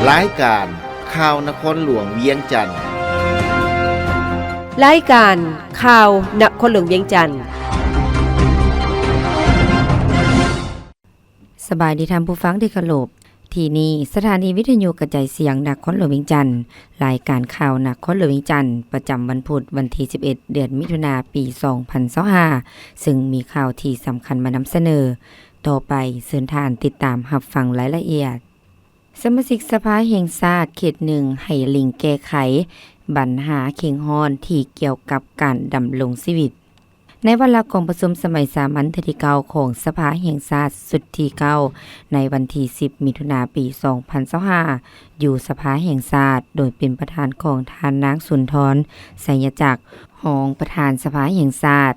ລາຍການຂ່າວນະຄອນຫຼວງວຽງຈັນ. ລາຍການຂ່າວນະຄອນຫຼວງວຽງຈັນ. ສະບາຍດີທ່ານຜູ້ຟັງທີ່ເຄົາລົບ. ທີ່ນີ້ສະຖານີວິທະຍຸກະຈາຍສຽງນະຄອນຫຼວງວຽງຈັນ. ລາຍການຂ່າວນະຄອນຫຼວງວຽງຈັນ ປະຈຳວັນພຸດ ວັນທີສິບເອັດ ເດືອນມິຖຸນາ ປີສອງພັນຊາວຫ້າ ເຊິ່ງມີຂ່າວທີ່ສຳຄັນມານຳສະເໜີ. ຕໍ່ໄປເຊີນທ່ານຕິດຕາມຮັບຟັງລາຍລະອຽດ. ສະມາຊິກສະພາແຫ່ງຊາດເຂດໜຶ່ງ ໃຫ້ເລັ່ງແກ້ໄຂບັນຫາເຄັ່ງຮ້ອນທີ່ກ່ຽວກັບການດຳລົງຊີວິດ. ໃນວາລະກອງປະຊຸມສະໄໝສາມັນເທື່ອທີເກົ້າຂອງສະພາແຫ່ງຊາດຊຸດທີເກົ້າ ໃນວັນທີສິບ ມິຖຸນາ ປີສອງພັນຊາວຫ້າ ຢູ່ສະພາແຫ່ງຊາດ ໂດຍເປັນປະທານຂອງທ່ານນາງ ສຸນທອນ ໄຊຍະຈັກ ຮອງປະທານສະພາແຫ່ງຊາດ.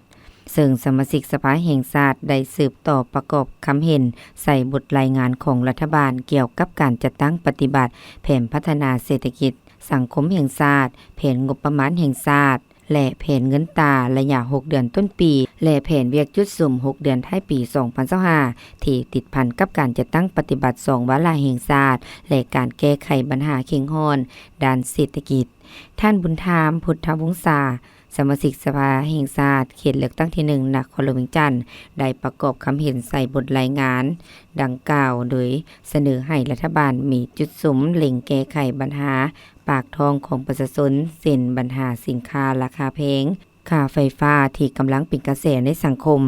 ເຊິ່ງສະມາຊິກສະພາແຫ່ງຊາດໄດ້ສືບຕໍ່ປະກອບຄຳເຫັນໃສ່ບົດລາຍງານຂອງລັດຖະບານກ່ຽວກັບການຈັດຕັ້ງປະຕິບັດແຜນພັດທະນາເສດຖະກິດສັງຄົມແຫ່ງຊາດ, ແຜນງົບປະມານແຫ່ງຊາດ ແລະ ແຜນເງິນຕາໄລຍະຫົກເດືອນຕົ້ນປີ ແລະ ແຜນວຽກຈຸດສຸມຫົກເດືອນທ້າຍປີສອງພັນຊາວຫ້າ ທີ່ຕິດພັນກັບການຈັດຕັ້ງປະຕິບັດສອງວາລະແຫ່ງຊາດ ແລະ ການແກ້ໄຂບັນຫາເຄັ່ງຮ້ອນດ້ານເສດຖະກິດ. ທ່ານ ບຸນທາມ ພຸດທະວົງສາ ສະມາຊິກສະພາແຫ່ງຊາດເຂດເລືອກຕັ້ງທີໜຶ່ງ ນະຄອນຫຼວງວຽງຈັນ ໄດ້ປະກອບຄຳເຫັນໃສ່ບົດລາຍງານດັ່ງກ່າວ ໂດຍສະເໜີໃຫ້ລັດຖະບານມີຈຸດສຸມເລັ່ງແກ້ໄຂບັນຫາປາກທ້ອງຂອງປະຊາຊົນ ເຊັ່ນ ບັນຫາສິນຄ້າລາຄາແພງ, ຄ່າໄຟຟ້າທີ່ກຳລັງເປັນກະແສໃນສັງຄົມ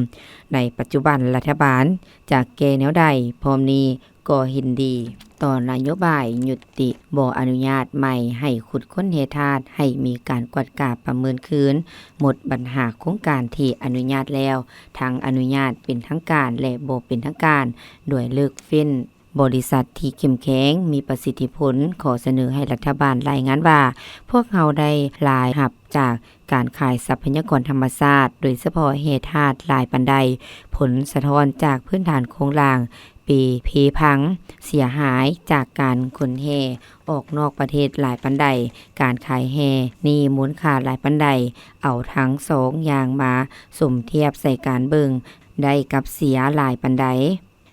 ໃນປັດຈຸບັນ. ລັດຖະບານຈະແກ້ແນວໃດ? ພ້ອມນີ້ ກໍເຫັນດີຕໍ່ນະໂຍບາຍຍຸຕິບໍ່ອະນຸຍາດໃໝ່ໃຫ້ຂຸດຄົ້ນແຮ່ທາດ, ໃຫ້ມີການກວດກາປະເມີນຄືນໝົດບັນຫາໂຄງການທີ່ອະນຸຍາດແລ້ວ, ທັງອະນຸຍາດເປັນທາງການ ແລະ ບໍ່ເປັນທາງການ, ດ້ວຍເລີກເວັ້ນບໍລິສັດທີ່ເຂັ້ມແຂງ, ມີປະສິດທິຜົນ. ຂໍສະເໜີໃຫ້ລັດຖະບານລາຍງານວ່າ ພວກເຮົາໄດ້ລາຍຮັບຈາກ ການຂາຍຊັບພະຍາກອນທຳມະຊາດ, ໂດຍສະເພາະແຮ່ທາດຫຼາຍປານໃດ, ຜົນສະທ້ອນຈາກພື້ນຖານໂຄງລ່າງເປ່ເພພັງ, ເສຍຫາຍຈາກການຂົນແຮ່ອອກນອກປະເທດຫຼາຍປານໃດ, ການຂາຍແຮ່ນີ້ມູນຄ່າຫຼາຍປານໃດ, ເອົາທັງສອງຢ່າງມາສົມທຽບໃສ່ກັນເບິ່ງ ໄດ້ກັບເສຍຫຼາຍປານໃດ.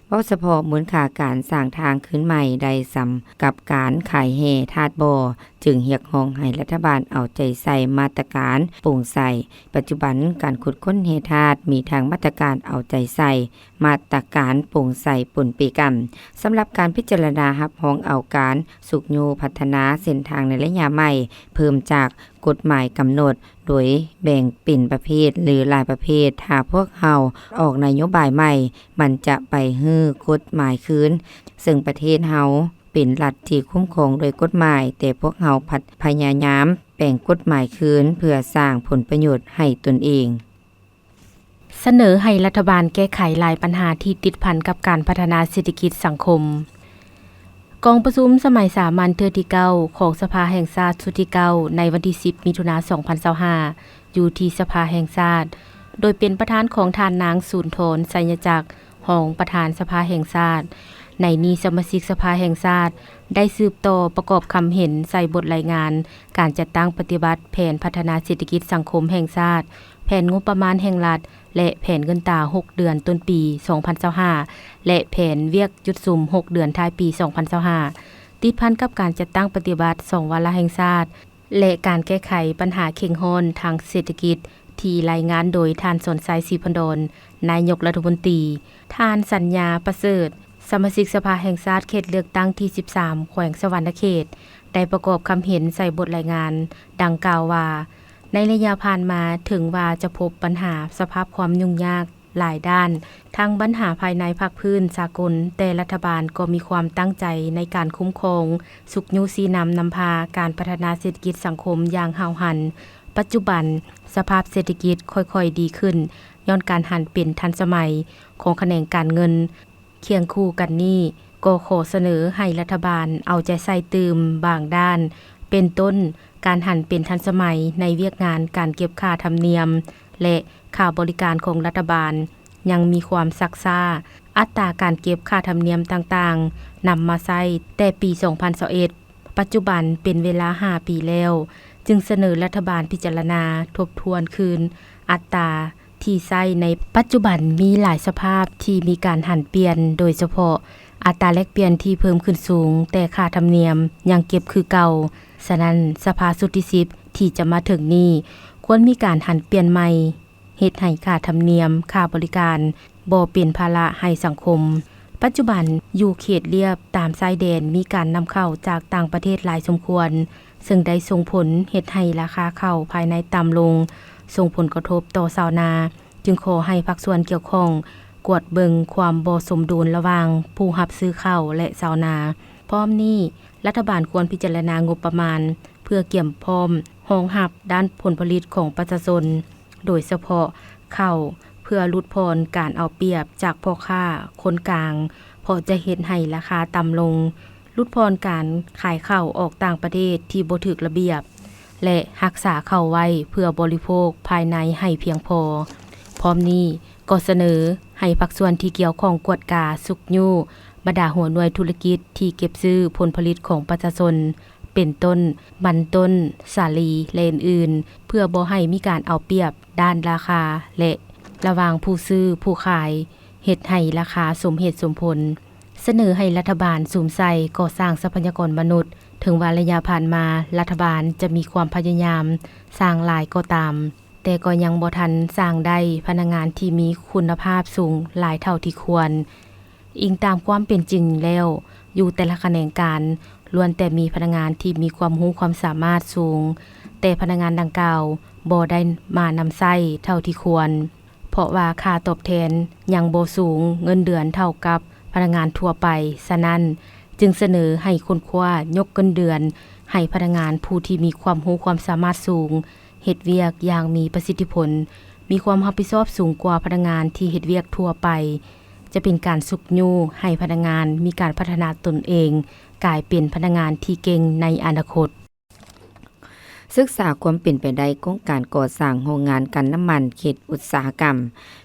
ເວົ້າສະເພາະມູນຄ່າການສ້າງທາງຄືນໃໝ່ໄດ້ສ່ຳກັບການຂາຍແຮ່ທາດບໍ່, ຈຶ່ງຮຽກຮ້ອງໃຫ້ລັດຖະບານເອົາໃຈໃສ່ມາດຕະການໂປ່ງໃສ. ປັດຈຸບັນການຂຸດຄົ້ນແຮ່ທາດມີທັງມາດຕະການເອົາໃຈໃສ່, ມາດຕະການໂປ່ງໃສປົນເປກັນ. ສຳລັບການພິຈາລະນາຮັບຮອງເອົາການຊຸກຍູ້ພັດທະນາເສັ້ນທາງໃນໄລຍະໃໝ່ ເພີ່ມຈາກກົດໝາຍກຳນົດ ໂດຍແບ່ງເປັນປະເພດ ຫຼື ຫຼາຍປະເພດ. ຖ້າພວກເຮົາອອກນະໂຍບາຍໃໝ່, ມັນຈະໄປຮື້ກົດໝາຍຄືນ, ເຊິ່ງປະເທດເຮົາເປັນລັດທີ່ຄຸ້ມຄອງໂດຍກົດໝາຍ, ແຕ່ພວກເຮົາພັດພະຍາຍາມແປງກົດໝາຍຄືນເພື່ອສ້າງຜົນປະໂຫຍດໃຫ້ຕົນເອງ. ສະເໜີໃຫ້ລັດຖະບານແກ້ໄຂຫຼາຍບັນຫາທີ່ຕິດພັນກັບການພັດທະນາເສດຖະກິດສັງຄົມ. ກອງປະຊຸມສະໄໝສາມັນເທື່ອທີເກົ້າຂອງສະພາແຫ່ງຊາດຊຸດທີເກົ້າ ໃນວັນທີສິບ ມິຖຸນາ ສອງພັນຊາວຫ້າ ຢູ່ທີ່ສະພາແຫ່ງຊາດ ໂດຍເປັນປະທານຂອງທ່ານນາງ ສູນທອນ ໄຊຍະຈັກ ຮອງປະທານສະພາແຫ່ງຊາດ. ໃນນີ້ສະມາຊິກສະພາແຫ່ງຊາດໄດ້ສືບຕໍ່ປະກອບຄຳເຫັນໃສ່ບົດລາຍງານການຈັດຕັ້ງປະຕິບັດແຜນພັດທະນາເສດຖະກິດສັງຄົມແຫ່ງຊາດ, ແຜນງົບປະມານແຫ່ງລັດ ແລະ ແຜນເງິນຕາຫົກເດືອນຕົ້ນປີສອງພັນຊາວຫ້າ ແລະ ແຜນວຽກຈຸດສຸມຫົກເດືອນທ້າຍປີສອງພັນຊາວຫ້າ ຕິດພັນກັບການຈັດຕັ້ງປະຕິບັດສອງວາລະແຫ່ງຊາດ ແລະ ການແກ້ໄຂບັນຫາເຄັ່ງຮ້ອນທາງເສດຖະກິດ ທີ່ລາຍງານໂດຍທ່ານ ສອນໄຊ ສີພັນດອນ ນາຍົກລັດຖະມົນຕີ, ທ່ານ ສັນຍາ ປະເສີດ ສະມາຊິກສະພາແຫ່ງຊາດເຂດເລືອກຕັ້ງທີສິບສາມ ແຂວງສະຫວັນນະເຂດ ໄດ້ປະກອບຄຳເຫັນໃສ່ບົດລາຍງານດັ່ງກ່າວວ່າ ໃນໄລຍະຜ່ານມາ ເຖິງວ່າຈະພົບບັນຫາສະພາບຄວາມຫຍຸ້ງຍາກຫຼາຍດ້ານ, ທັງບັນຫາພາຍໃນພາກພື້ນສາກົນ, ແຕ່ລັດຖະບານກໍມີຄວາມຕັ້ງໃຈໃນການຄຸ້ມຄອງ, ຊຸກຍູ້ຊີ້ນຳນຳພາການພັດທະນາເສດຖະກິດສັງຄົມຢ່າງຫ້າວຫັນ. ປັດຈຸບັນ, ສະພາບເສດຖະກິດຄ່ອຍໆດີຂຶ້ນ ຍ້ອນການຫັນເປັນທັນສະໄໝຂອງຂະແໜງການເງິນ. ຄຽງຄູ່ກັນນີ້, ກໍຂໍສະເໜີໃຫ້ລັດຖະບານເອົາໃຈໃສ່ຕື່ມບາງດ້ານ, ເປັນຕົ້ນ, ການຫັນເປັນທັນສະໄໝໃນວຽກງານການເກັບຄ່າທຳນຽມ ແລະ ຄ່າບໍລິການຂອງລັດຖະບານຍັງມີຄວາມຊັກຊ້າ. ອັດຕາການເກັບຄ່າທຳນຽມຕ່າງໆ ນຳມາໃຊ້ແຕ່ປີສອງພັນຊາວເອັດ ປັດຈຸບັນເປັນເວລາຫ້າປີແລ້ວ, ຈຶ່ງສະເໜີລັດຖະບານພິຈາລະນາທົບທວນຄືນອັດຕາ ທີ່ໃຊ້ໃນປັດຈຸບັນມີຫຼາຍສະພາບທີ່ມີການຫັນປ່ຽນ, ໂດຍສະເພາະ ອັດຕາແລກປ່ຽນທີ່ເພີ່ມຂຶ້ນສູງ, ແຕ່ຄ່າທຳນຽມຍັງເກັບຄືເກົ່າ. ສະນັ້ນ, ສະພາຊຸດທີສິບ ທີ່ຈະມາເຖິງນີ້ ຄວນມີການຫັນປ່ຽນໃໝ່, ເຮັດໃຫ້ຄ່າທຳນຽມ, ຄ່າບໍລິການ ບໍ່ເປັນພາລະໃຫ້ສັງຄົມ. ປັດຈຸບັນ, ຢູ່ເຂດລຽບຕາມຊາຍແດນ ມີການນຳເຂົ້າຈາກຕ່າງປະເທດຫຼາຍສົມຄວນ, ເຊິ່ງໄດ້ສົ່ງຜົນເຮັດໃຫ້ລາຄາເຂົ້າພາຍໃນຕ່ຳລົງ, ສົ່ງຜົນກະທົບຕໍ່ຊາວນາ. ຈຶ່ງຂໍໃຫ້ພາກສ່ວນກ່ຽວຂ້ອງກວດເບິ່ງຄວາມບໍ່ສົມດຸນລະຫວ່າງຜູ້ຮັບຊື້ເຂົ້າ ແລະ ຊາວນາ. ພ້ອມນີ້, ລັດຖະບານຄວນພິຈາລະນາງົບປະມານ ເພື່ອກຽມພ້ອມຮອງຮັບດ້ານຜົນຜະລິດຂອງປະຊາຊົນ, ໂດຍສະເພາະເຂົ້າ, ເພື່ອຫຼຸດຜ່ອນການເອົາປຽບຈາກພໍ່ຄ້າຄົນກາງ, ເພາະຈະເຮັດໃຫ້ລາຄາຕ່ຳລົງ, ຫຼຸດຜ່ອນການຂາຍເຂົ້າອອກຕ່າງປະເທດທີ່ບໍ່ຖືກລະບຽບ ແລະ ຮັກສາເຂົ້າໄວ້ເພື່ອບໍລິໂພກພາຍໃນໃຫ້ພຽງພໍ. ພ້ອມນີ້ກໍສະເໜີໃຫ້ພາກສ່ວນທີ່ກ່ຽວຂ້ອງກວດກາຊຸກຍູ້ບັນດາຫົວໜ່ວຍທຸລະກິດທີ່ເກັບຊື້ຜົນຜະລິດຂອງປະຊາຊົນ, ເປັນຕົ້ນ ມັນຕົ້ນ, ສາລີ ແລະ ອື່ນໆ, ເພື່ອບໍ່ໃຫ້ມີການເອົາປຽບດ້ານລາຄາ ແລະ ລະຫວ່າງຜູ້ຊື້ຜູ້ຂາຍ, ເຮັດໃຫ້ລາຄາສົມເຫດສົມຜົນ. ສະເໜີໃຫ້ລັດຖະບານສຸມໃສ່ກໍ່ສ້າງຊັບພະຍາກອນມະນຸດ, ເຖິງວ່າໄລຍະຜ່ານມາລັດຖະບານຈະມີຄວາມພະຍາຍາມສ້າງຫຼາຍກໍຕາມ, ແຕ່ກໍຍັງບໍ່ທັນສ້າງໄດ້ພະນັກງານທີ່ມີຄຸນນະພາບສູງຫຼາຍເທົ່າທີ່ຄວນ. ອີງຕາມຄວາມເປັນຈິງແລ້ວ, ຢູ່ແຕ່ລະຂະແໜງການລ້ວນແຕ່ມີພະນັກງານທີ່ມີຄວາມຮູ້ຄວາມສາມາດສູງ, ແຕ່ພະນັກງານດັ່ງກ່າວບໍ່ໄດ້ມານຳໃຊ້ເທົ່າທີ່ຄວນ. ເພາະວ່າຄ່າຕອບແທນຍັງບໍ່ສູງເງິນເດືອນເທົ່າກັບພະນັກງານທົ່ວໄປ, ສະນັ້ນຈຶ່ງສະເໜີໃຫ້ຄົ້ນຄວ້າຍົກເງິນເດືອນໃຫ້ພະນັກງານຜູ້ທີ່ມີຄວາມຮູ້ຄວາມສາມາດສູງ, ເຮັດວຽກຢ່າງມີປະສິດທິຜົນ, ມີຄວາມຮັບຜິດຊອບສູງກວ່າພະນັກງານທີ່ເຮັດວຽກທົ່ວໄປ, ຈະເປັນການຊຸກຍູ້ໃຫ້ພະນັກງານມີການພັດທະນາຕົນເອງ, ກາຍເປັນພະນັກງານທີ່ເກັ່ງໃນອະນາຄົດ. ສຶກສາຄວາມເປັນໄປໄດ້ໂຄງການກໍ່ສ້າງໂຮງງານກັ່ນນ້ຳມັນເຂດອຸດສາຫະກຳ.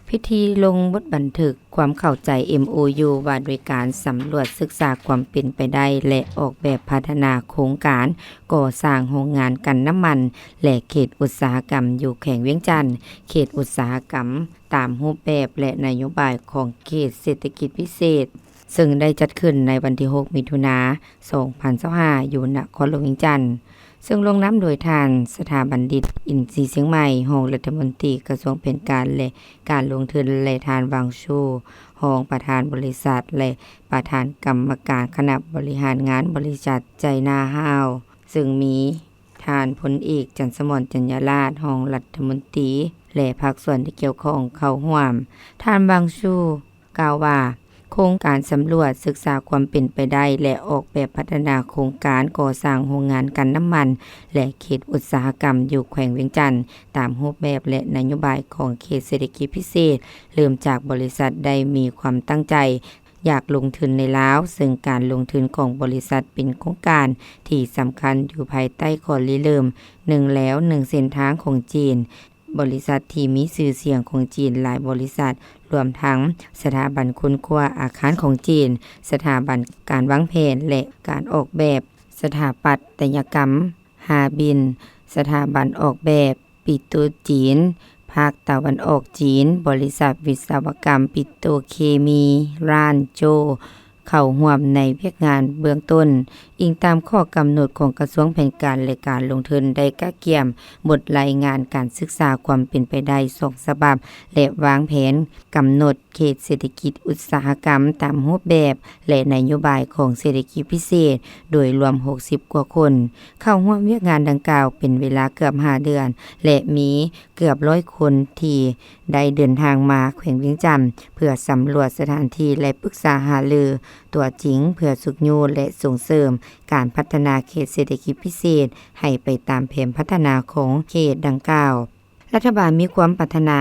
ພິທີລົງບົດບັນທຶກຄວາມເຂົ້າໃຈ ເອັມໂອຢູ ວ່າດ້ວຍການສຳຫຼວດສຶກສາຄວາມເປັນໄປໄດ້ ແລະ ອອກແບບພັດທະນາໂຄງການກໍ່ສ້າງໂຮງງານກັ່ນນ້ຳມັນ ແລະ ເຂດອຸດສາຫະກຳຢູ່ແຂວງວຽງຈັນ, ເຂດອຸດສາຫະກຳຕາມຮູບແບບ ແລະ ນະໂຍບາຍຂອງເຂດເສດຖະກິດພິເສດ. ເຊິ່ງໄດ້ຈັດຂຶ້ນໃນວັນທີຫົກ ມິຖຸນາ ສອງພັນຊາວຫ້າ ຢູ່ນະຄອນຫຼວງວຽງຈັນ, ເຊິ່ງລົງນາມໂດຍທ່ານ ສະຖາບັນດິດ ອິນຊີຊຽງໃໝ່ ຮອງລັດຖະມົນຕີກະຊວງແຜນການ ແລະ ການລົງທຶນ ແລະ ທ່ານ ວັງຊູ ຮອງປະທານບໍລິສັດ ແລະ ປະທານກຳມະການຄະນະບໍລິຫານງານບໍລິສັດໄຈນາຮາວ, ເຊິ່ງມີທ່ານພົນເອກ ຈັນສະໝອນ ຈັນຍາລາດ ຮອງລັດຖະມົນຕີ ແລະ ພາກສ່ວນທີ່ກ່ຽວຂ້ອງເຂົ້າຮ່ວມ. ທ່ານ ວັງຊູ ກ່າວວ່າ ໂຄງການສຳຫຼວດສຶກສາຄວາມເປັນໄປໄດ້ ແລະ ອອກແບບພັດທະນາໂຄງການກໍ່ສ້າງໂຮງງານກັ່ນນ້ຳມັນ ແລະ ເຂດອຸດສາຫະກຳຢູ່ແຂວງວຽງຈັນ ຕາມຮູບແບບ ແລະ ນະໂຍບາຍຂອງເຂດເສດຖະກິດພິເສດ ເລີ່ມຈາກບໍລິສັດໄດ້ມີຄວາມຕັ້ງໃຈຢາກລົງທຶນໃນລາວ, ເຊິ່ງການລົງທຶນຂອງບໍລິສັດເປັນໂຄງການທີ່ສຳຄັນຢູ່ພາຍໃຕ້ຂໍ້ລິເລີ່ມ ໜຶ່ງແລວໜຶ່ງເສັ້ນທາງຂອງຈີນ. ບໍລິສັດທີ່ມີຊື່ສຽງຂອງຈີນຫຼາຍບໍລິສັດ, ລວມທັງສະຖາບັນຄົ້ນຄວ້າອາຄານຂອງຈີນ, ສະຖາບັນການວາງແຜນ ແລະ ການອອກແບບ, ສະຖາປັດຕະຍະກຳ ຮາບິນ, ສະຖາບັນອອກແບບ ປີໂຕຈີນ, ພາກຕາວັນອອກຈີນ, ບໍລິສັດວິສະວະກຳປິໂຕເຄມີ ລ້ານໂຈ ເຂົ້າຮ່ວມໃນວຽກງານເບື້ອງຕົ້ນ, ອີງຕາມຂໍ້ກຳນົດຂອງກະຊວງແຜນການ ແລະ ການລົງທຶນ ໄດ້ກະກຽມບົດລາຍງານການສຶກສາຄວາມເປັນໄປໄດ້ສອງສະບັບ ແລະ ວາງແຜນກຳນົດເຂດເສດຖະກິດອຸດສາຫະກຳຕາມຮູບແບບ ແລະ ນະໂຍບາຍຂອງເສດຖະກິດພິເສດ ໂດຍລວມຫົກສິບກວ່າຄົນ ເຂົ້າຮ່ວມວຽກງານດັ່ງກ່າວເປັນເວລາເກືອບຫ້າເດືອນ ແລະ ມີເກືອບຮ້ອຍຄົນທີ່ ໄດ້ເດີນທາງມາແຂວງວຽງຈັນ ເພື່ອສຳຫຼວດສະຖານທີ່ ແລະ ປຶກສາຫາລືຕົວຈິງ ເພື່ອຊຸກຍູ້ ແລະ ສົ່ງເສີມການພັດທະນາເຂດເສດຖະກິດພິເສດໃຫ້ໄປຕາມແຜນພັດທະນາຂອງເຂດດັ່ງກ່າວ. ລັດຖະບານມີຄວາມປາດຖະໜາ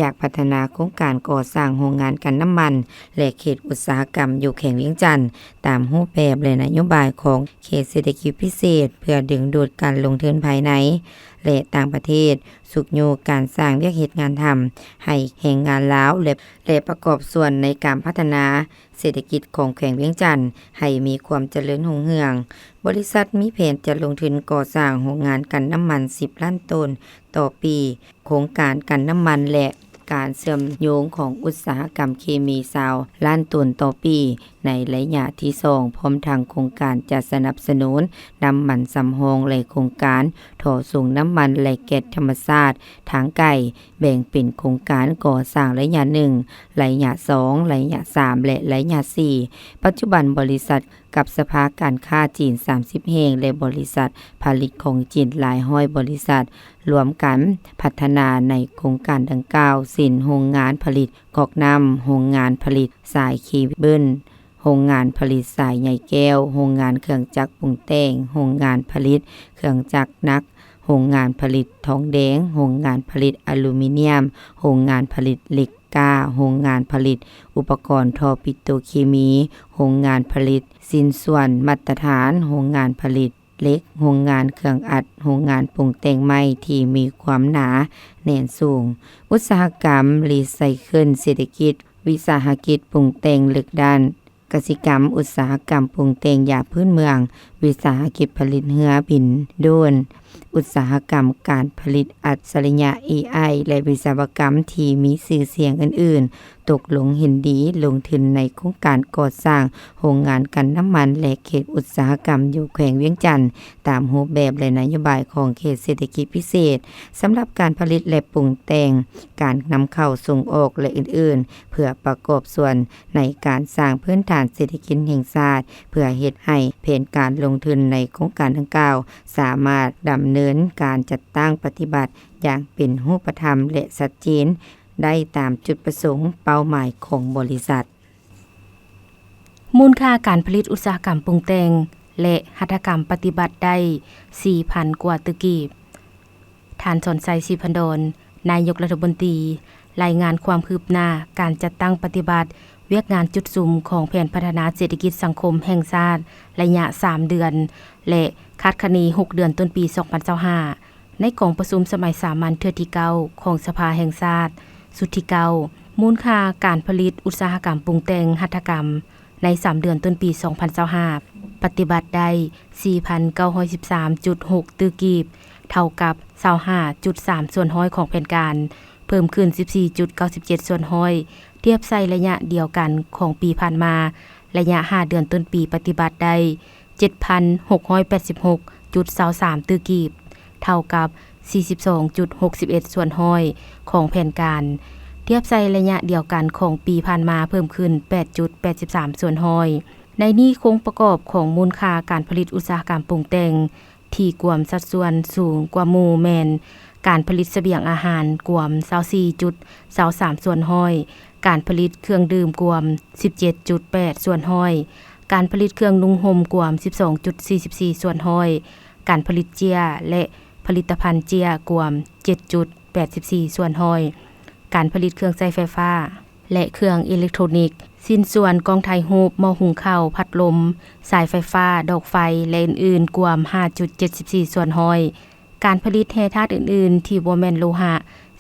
ຢາກພັດທະນາໂຄງການກໍ່ສ້າງໂຮງງານກັ່ນນ້ຳມັນ ແລະ ເຂດອຸດສາຫະກຳຢູ່ແຂວງວຽງຈັນ ຕາມຮູບແບບ ແລະ ນະໂຍບາຍຂອງເຂດເສດຖະກິດພິເສດ ເພື່ອດຶງດູດການລົງທຶນພາຍໃນ ແລະ ຕ່າງປະເທດ, ຊຸກຍູ້ການສ້າງວຽກເຮັດງານທຳໃຫ້ແຮງງານລາວ ແລະ ແລະ ປະກອບສ່ວນໃນການພັດທະນາເສດຖະກິດຂອງແຂວງວຽງຈັນໃຫ້ມີຄວາມຈະເລີນຮຸ່ງເຮືອງ. ບໍລິສັດມີແຜນຈະລົງທຶນກໍ່ສ້າງໂຮງງານກັ່ນນ້ຳມັນສິບລ້ານໂຕນຕໍ່ປີ. ໂຄງການກັ່ນນ້ຳມັນ ແລະ ການເຊື່ອມໂຍງຂອງອຸດສາຫະກຳເຄມີຊາວລ້ານໂຕນຕໍ່ປີໃນໄລຍະທີສອງ ພ້ອມທັງໂຄງການຈະສະໜັບສະໜູນນ້ຳມັນສຳຮອງ ແລະ ໂຄງການທໍ່ສົ່ງນ້ຳມັນ ແລະ ແກັສທຳມະຊາດທາງໄກ ແບ່ງເປັນໂຄງການກໍ່ສ້າງໄລຍະໜຶ່ງ, ໄລຍະສອງ, ໄລຍະສາມ ແລະ ໄລຍະສີ່. ປັດຈຸບັນບໍລິສັດ ກັບສະພາການຄ້າຈີນສາມສິບແຫ່ງ ແລະ ບໍລິສັດຜະລິດຂອງຈີນຫຼາຍຮ້ອຍບໍລິສັດ ລວມກັນພັດທະນາໃນໂຄງການດັ່ງກ່າວ ເຊັ່ນ ໂຮງງານຜະລິດກອກນ້ຳ, ໂຮງງານຜະລິດສາຍເຄເບິນ, ໂຮງງານຜະລິດສາຍໃຍແກ້ວ, ໂຮງງານເຄື່ອງຈັກປຸງແຕ່ງ, ໂຮງງານຜະລິດເຄື່ອງຈັກໜັກ, ໂຮງງານຜະລິດທອງແດງ, ໂຮງງານຜະລິດອາລູມີນຽມ, ໂຮງງານຜະລິດເຫຼັກກ້າ, ໂຮງງານຜະລິດອຸປະກອນທໍ່ປິໂຕເຄມີ, ໂຮງງານຜະລິດ ຊິ້ນສ່ວນມາດຕະຖານ, ໂຮງງານຜະລິດເຫຼັກ, ໂຮງງານເຄື່ອງອັດ, ໂຮງງານປຸງແຕ່ງໄມ້ທີ່ມີຄວາມໜາແໜ້ນສູງ, ອຸດສາຫະກຳຣີໄຊເຄິນເສດຖະກິດ, ວິສາຫະກິດປຸງແຕ່ງເລິກດ້ານກະສິກຳ, ອຸດສາຫະກຳປຸງແຕ່ງຢາພື້ນເມືອງ, ວິສາຫະກິດຜະລິດເຮືອບິນໂດຣນ, ອຸດສາຫະກຳການຜະລິດອັດສະລິຍະ ເອໄອ ແລະ ວິສະວະກຳທີ່ມີຊື່ສຽງອື່ນໆ ຕົກລົງເຫັນດີລົງທຶນໃນໂຄງການກໍ່ສ້າງໂຮງງານກັ່ນນ້ຳມັນ ແລະ ເຂດອຸດສາຫະກຳຢູ່ແຂວງວຽງຈັນ ຕາມຮູບແບບ ແລະ ນະໂຍບາຍຂອງເຂດເສດຖະກິດພິເສດ ສຳລັບການຜະລິດ ແລະ ປຸງແຕ່ງ, ການນຳເຂົ້າສົ່ງອອກ ແລະ ອື່ນໆ ເພື່ອປະກອບສ່ວນໃນການສ້າງພື້ນຖານເສດຖະກິດແຫ່ງຊາດ, ເພື່ອເຮັດໃຫ້ແຜນການລົງທຶນໃນໂຄງການດັ່ງກ່າວ ສາມາດດຳເນີນການຈັດຕັ້ງປະຕິບັດຢ່າງເປັນຮູບປະທຳ ແລະ ຊັດເຈນ ໄດ້ຕາມຈຸດປະສົງເປົ້າໝາຍຂອງບໍລິສັດ. ມູນຄ່າການຜະລິດອຸດສາຫະກຳປຸງແຕ່ງ ແລະ ຫັດຖະກຳປະຕິບັດໄດ້ສີ່ພັນກວ່າຕື້ກີບ. ທ່ານ ສອນໄຊ ສີພັນດອນ ນາຍົກລັດຖະມົນຕີ ລາຍງານຄວາມຄືບໜ້າການຈັດຕັ້ງປະຕິບັດວຽກງານຈຸດສຸມຂອງແຜນພັດທະນາເສດຖະກິດສັງຄົມແຫ່ງຊາດໄລຍະສາມເດືອນ ແລະ ຄາດຄະເນຫົກເດືອນຕົ້ນປີສອງພັນຊາວຫ້າ ໃນກອງປະຊຸມສະໄໝສາມັນເທື່ອທີເກົ້າຂອງສະພາແຫ່ງຊາດ ຊຸດທີເກົ້າ. ມູນຄ່າການຜະລິດອຸດສາຫະກຳປຸງແຕ່ງຫັດຖະກຳໃນສາມເດືອນຕົ້ນປີສອງພັນຊາວຫ້າ ປະຕິບັດໄດ້ສີ່ພັນເກົ້າຮ້ອຍສິບສາມຈຸດຫົກຕື້ກີບ, ເທົ່າກັບຊາວຫ້າຈຸດສາມສ່ວນຮ້ອຍຂອງແຜນການ, ເພີ່ມຂຶ້ນສິບສີ່ຈຸດເກົ້າສິບເຈັດສ່ວນຮ້ອຍ ທຽບໃສ່ໄລຍະດຽວກັນຂອງປີຜ່ານມາ. ໄລຍະຫ້າເດືອນຕົ້ນປີປະຕິບັດໄດ້ ເຈັດພັນຫົກຮ້ອຍແປດສິບຫົກຈຸດຊາວສາມຕື້ກີບ, ເທົ່າກັບສີ່ສິບສອງຈຸດຫົກສິບເອັດສ່ວນຮ້ອຍຂອງແຜນການ, ທຽບໃສ່ໄລຍະດຽວກັນຂອງປີຜ່ານມາເພີ່ມຂຶ້ນແປດຈຸດແປດສິບສາມສ່ວນຮ້ອຍ. ໃນນີ້ໂຄງປະກອບຂອງມູນຄ່າການຜະລິດອຸດສາຫະກຳປຸງແຕ່ງ ທີ່ກວມສັດສ່ວນສູງກວ່າໝູ່ແມ່ນ ການຜະລິດສະບຽງອາຫານກວມຊາວສີ່ຈຸດຊາວສາມສ່ວນຮ້ອຍ, ການຜະລິດເຄື່ອງດື່ມກວມສິບເຈັດຈຸດແປດສ່ວນຮ້ອຍ, ການຜະລິດເຄື່ອງນຸ່ງຫົ່ມກວມສິບສອງຈຸດສີ່ສິບສີ່ສ່ວນຮ້ອຍ, ການຜະລິດເຈ້ຍ ແລະ ຜະລິດຕະພັນເຈ້ຍກວມເຈັດຈຸດແປດສິບສີ່ສ່ວນຮ້ອຍ, ການຜະລິດເຄື່ອງໃຊ້ໄຟຟ້າ ແລະ ເຄື່ອງເອເລັກໂທຣນິກ, ຊິ້ນສ່ວນ, ກ້ອງຖ່າຍຮູບ, ໝໍ້ຫຸງເຂົ້າ, ພັດລົມ, ສາຍໄຟຟ້າ, ດອກໄຟ ແລະ ອື່ນໆ ກວມຫ້າຈຸດເຈັດສິບສີ່ສ່ວນຮ້ອຍ, ການຜະລິດແຮ່ທາດອື່ນໆ ທີ່ບໍ່ແມ່ນໂລຫະ,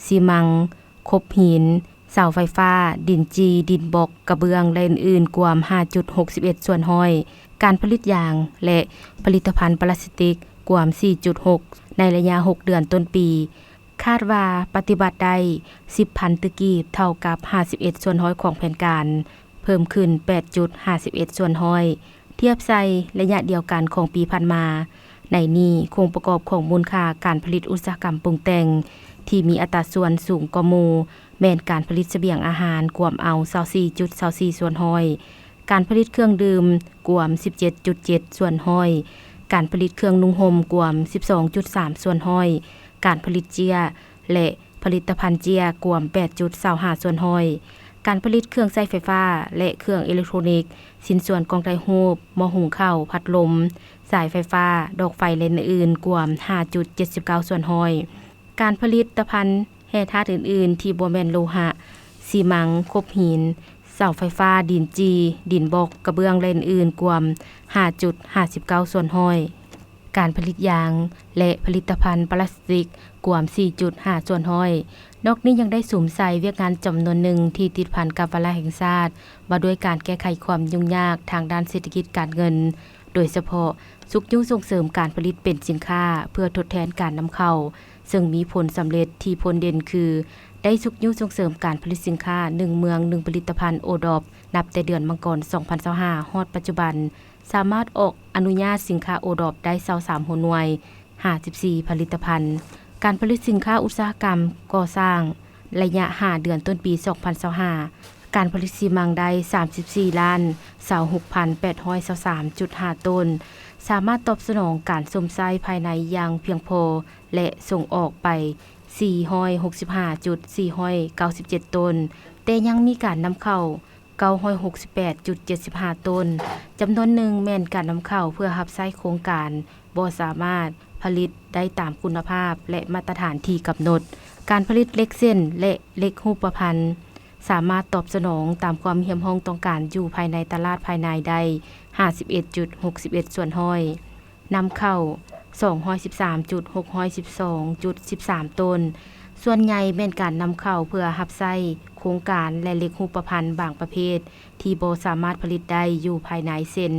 ຊີມັງ, ຄົບຫີນ, ເສົາໄຟຟ້າ, ດິນຈີ່, ດິນບລັອກ, ກະເບື້ອງ ແລະ ອື່ນໆ ກວມຫ້າຈຸດຫົກສິບເອັດສ່ວນຮ້ອຍ, ການຜະລິດຢາງ ແລະ ຜະລິດຕະພັນປລາສຕິກ ກວມສີ່ຈຸດຫົກ ໃນໄລຍະຫົກເດືອນຕົ້ນປີ, ຄາດວ່າປະຕິບັດໄດ້ສິບພັນຕື້ກີບ, ເທົ່າກັບຫ້າສິບເອັດສ່ວນຮ້ອຍຂອງແຜນການ, ເພີ່ມຂຶ້ນແປດຈຸດຫ້າສິບເອັດສ່ວນຮ້ອຍ ທຽບໃສ່ໄລຍະດຽວກັນຂອງປີຜ່ານມາ. ໃນນີ້, ໂຄງປະກອບຂອງມູນຄ່າການຜະລິດອຸດສາຫະກຳປຸງແຕ່ງ ທີ່ມີອັດຕາສ່ວນສູງກວ່າໝູ່ ແມ່ນການຜະລິດສະບຽງອາຫານ ກວມເອົາຊາວສີ່ຈຸດຊາວສີ່ສ່ວນຮ້ອຍ, ການຜະລິດເຄື່ອງດື່ມ ກວມສິບເຈັດຈຸດເຈັດສ່ວນຮ້ອຍ, ການຜະລິດເຄື່ອງນຸ່ງຫົ່ມ ກວມສິບສອງຈຸດສາມສ່ວນຮ້ອຍ, ການຜະລິດເຈ້ຍ ແລະ ຜະລິດຕະພັນເຈ້ຍ ກວມແປດຈຸດຊາວຫ້າສ່ວນຮ້ອຍ, ການຜະລິດເຄື່ອງໃຊ້ໄຟຟ້າ ແລະ ເຄື່ອງເອເລັກໂທຣນິກ, ຊິ້ນສ່ວນ, ກ້ອງຖ່າຍຮູບ, ໝໍ້ຫຸງເຂົ້າ, ພັດລົມ, ສາຍໄຟຟ້າ, ດອກໄຟ ແລະ ອື່ນໆ ກວມຫ້າຈຸດເຈັດສິບເກົ້າສ່ວນຮ້ອຍ, ການຜະລິດຕະພັນແຮ່ທາດອື່ນໆ ທີ່ບໍ່ແມ່ນໂລຫະ, ຊີມັງ, ຄົບຫີນ, ເສົາໄຟຟ້າ, ດິນຈີ່, ດິນບລັອກ, ກະເບື້ອງ ແລະ ອື່ນໆ ກວມຫ້າຈຸດຫ້າສິບເກົ້າສ່ວນຮ້ອຍ, ການຜະລິດຢາງ ແລະ ຜະລິດຕະພັນປລາສຕິກ ກວມສີ່ຈຸດຫ້າສ່ວນຮ້ອຍ. ນອກນີ້ຍັງໄດ້ສຸມໃສ່ວຽກງານຈຳນວນໜຶ່ງທີ່ຕິດພັນກັບວາລະແຫ່ງຊາດ ວ່າດ້ວຍການແກ້ໄຂຄວາມຫຍຸ້ງຍາກທາງດ້ານເສດຖະກິດການເງິນ, ໂດຍສະເພາະຊຸກຍູ້ສົ່ງເສີມການຜະລິດເປັນສິນຄ້າເພື່ອທົດແທນການນຳເຂົ້າ, ເຊິ່ງມີຜົນສຳເລັດທີ່ພົ້ນເດັ່ນຄື ໄດ້ຊຸກຍູ້ສົ່ງເສີມການຜະລິດສິນຄ້າ ໜຶ່ງເມືອງ ໜຶ່ງຜະລິດຕະພັນ ໂອດອບ ນັບແຕ່ເດືອນມັງກອນ ສອງພັນຊາວຫ້າ ຮອດປັດຈຸບັນ ສາມາດອອກອະນຸຍາດສິນຄ້າໂອດອບໄດ້ ຊາວສາມຫົວໜ່ວຍ ຫ້າສິບສີ່ຜະລິດຕະພັນ. ການຜະລິດສິນຄ້າອຸດສາຫະກຳກໍ່ສ້າງ ໄລຍະຫ້າເດືອນຕົ້ນປີ ສອງພັນຊາວຫ້າ ການຜະລິດຊີມັງໄດ້ ສາມສິບສີ່ລ້ານ ຊາວຫົກພັນແປດຮ້ອຍຊາວສາມຈຸດຫ້າໂຕນ, ສາມາດຕອບສະໜອງການຊົມໃຊ້ພາຍໃນຢ່າງພຽງພໍ ແລະ ສົ່ງອອກໄປ ສີ່ຮ້ອຍຫົກສິບຫ້າຈຸດສີ່ຮ້ອຍເກົ້າສິບເຈັດໂຕນ, ແຕ່ຍັງມີການນຳເຂົ້າ ເກົ້າຮ້ອຍຫົກສິບແປດຈຸດເຈັດສິບຫ້າໂຕນ, ຈຳນວນໜຶ່ງແມ່ນການນຳເຂົ້າເພື່ອຮັບໃຊ້ໂຄງການ ບໍ່ສາມາດຜະລິດໄດ້ຕາມຄຸນນະພາບ ແລະ ມາດຕະຖານທີ່ກຳນົດ. ການຜະລິດເຫຼັກເສັ້ນ ແລະ ເຫຼັກຮູບປະພັນ ສາມາດຕອບສະໜອງຕາມຄວາມຮຽກຮ້ອງຕ້ອງການຢູ່ພາຍໃນຕະຫຼາດພາຍໃນໄດ້ ຫ້າສິບເອັດຈຸດຫົກສິບເອັດສ່ວນຮ້ອຍ, ນຳເຂົ້າ ສອງຮ້ອຍສິບສາມຈຸດຫົກຮ້ອຍສິບສອງຈຸດສິບສາມໂຕນ, ສ່ວນໃຫຍ່ແມ່ນການນຳເຂົ້າເພື່ອຮັບໃຊ້ໂຄງການ ແລະ ເຫຼັກຮູບປະພັນບາງປະເພດທີ່ບໍ່ສາມາດຜະລິດໄດ້ຢູ່ພາຍໃນ ເຊັ່ນ